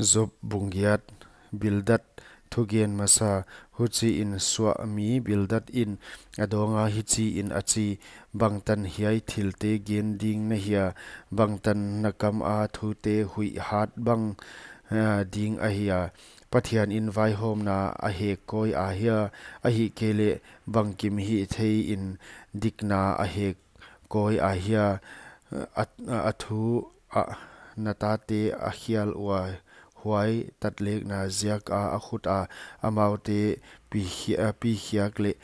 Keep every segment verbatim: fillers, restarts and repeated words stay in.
Job bung giat. Bildad thugen masa. Huchiin suahmi Bildad in a dawnga hichiin a chi: Bangtan hiai thilte gen ding na hia? Bangtan na kama thute huih hat bang, ah, ding ahia? Pathianin vaihawmna a hek kawi ahia? Ahihkeileh bangkim hihtheiin dikna a hek kawi ahia? A, a thu ah na tate a khial ua, huai tatlekna jiaka a khuta amaute pi khia-, a pi khiak leh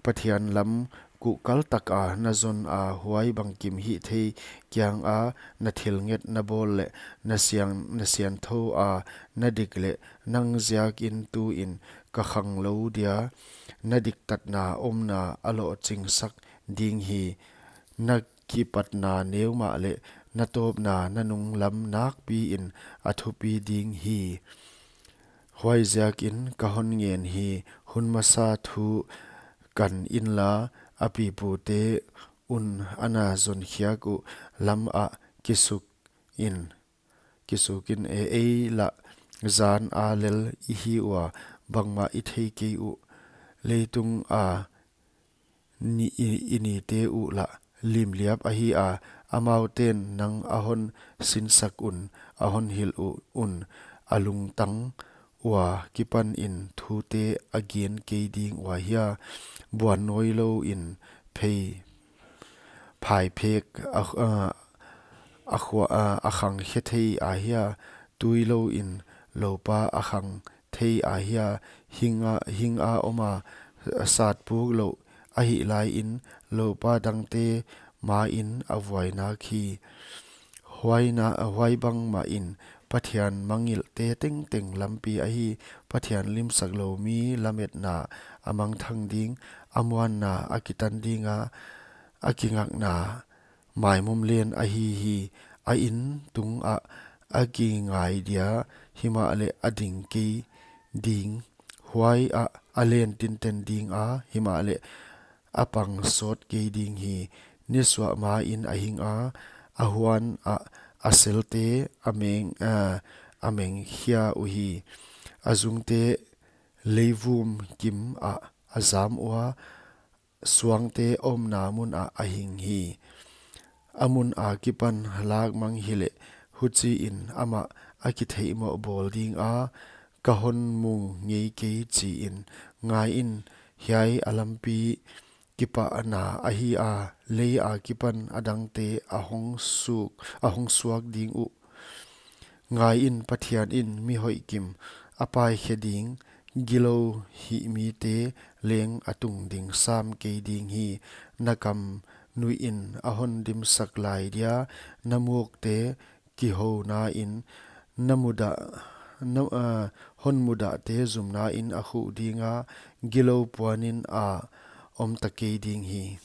Pathian lam kuhkal taka na zona, huai bangkim hihthei kianga na thil nget na bawl leh na siang, na sianthoua na dik leh, nang jiakin tuin ka khanglou dia, na diktatna omna a lohchingsak ding hi. Na kipatna neu mahleh na tawpna na nunglam nakpiin a thupi ding hi. Huaijiakin ka hon ngen hi: Hun masa thu kan inla, a pipute un ana zonkhiak uh lamah kisuk in, kisukin e, ei lah jan a lel i hi ua, bangmah i thei kei uh. Leitunga ni, i, i nite uh lah limliap ahi a, amauten nang a hon sinsak un, a hon hilh uh un, a lungtang ua kipanin thute a gen kei ding ua hia? Buan nawi louin phei, phaiphek a, a, a khua, a, a khang khe thei ahia? Tui louin loupa a khang thei ahia? Hinga, hinga oma satpuk louh ahih laiin loupa dangte main a vuai nak hi. Huaina, huai bangmahin Pathian mangngilhte tengteng lampi ahi. Pathian limsaklou mi lametna a mangthang ding, a muanna a kitan dinga, a kingakna maimum len ahi hi. A in tungah a kingai dia, himahleh a ding kei ding. Huaiah a len tinten dinga, himahleh a pang sawt kei ding hi. Nisuah main a hinga, a huanah a selte a meng, a, a meng khia uhi. A zungte leivum kimah a jam ua, suangte omna munah a hing hi. A mun akipan lakmang hileh, huchiin amah a kitheihmoh bawl dinga, ka hon mu ngei kei chiin. Ngaiin, hiai a lampi kipahna ahi a, lei akipan a dangte a hong suk, a hong suak ding uh. Ngaiin, Pathianin mi hoihkim a paikhe ding, gilou hihmite leng a tungding sam kei ding hi. Na kam nuihin a hon dimsak lai dia, na mukte kihounain, na mudah, na, ah, hon mudahte zumnain a khuh dinga, gilou puanin a om ta kei ding hi.